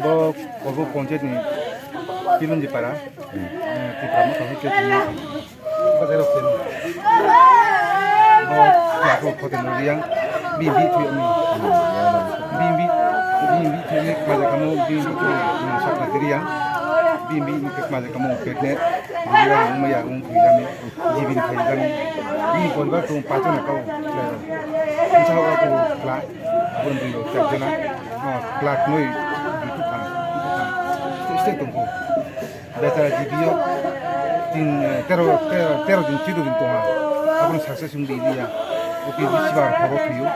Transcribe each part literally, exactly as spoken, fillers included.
Bo Kobo Ponchayat ni Pilonji Para, Tipra Motha Hoite tini bazar o khen. Bo Yaku Khoten Riang, B B T M. B B, B B T M, Kajakamo, B B T M, Sakna Riang, B B Kajakamo, Petne, Riang, Maya, Jibin khaijani. Bini poribar tung paithago kau. Bwsa o kla. Aboni bwrwi rok chak jana. Kla noi bitu thang. Stay tongkho. Bechara jibio tin, tero, tero, tero din, chuddo din tongha. Aboni success wngdi liya. Oke, bisi bar khobo phiyo.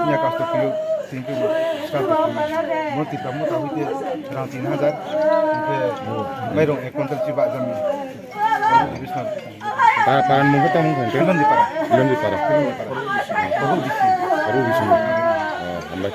Nya kasto phiyo. Tini khe start da phiyo. Mo tipra mo ta hoite rang tin hajar. Oke, mairong ek quintal chiba jami. Bisna. Pa-, paran mungkha tamo mungkha hwnkhe? Pilonji Para. Pilonji Para. Pilonji Para. Kobo bisi. Kobo bisi. Oh, hambai.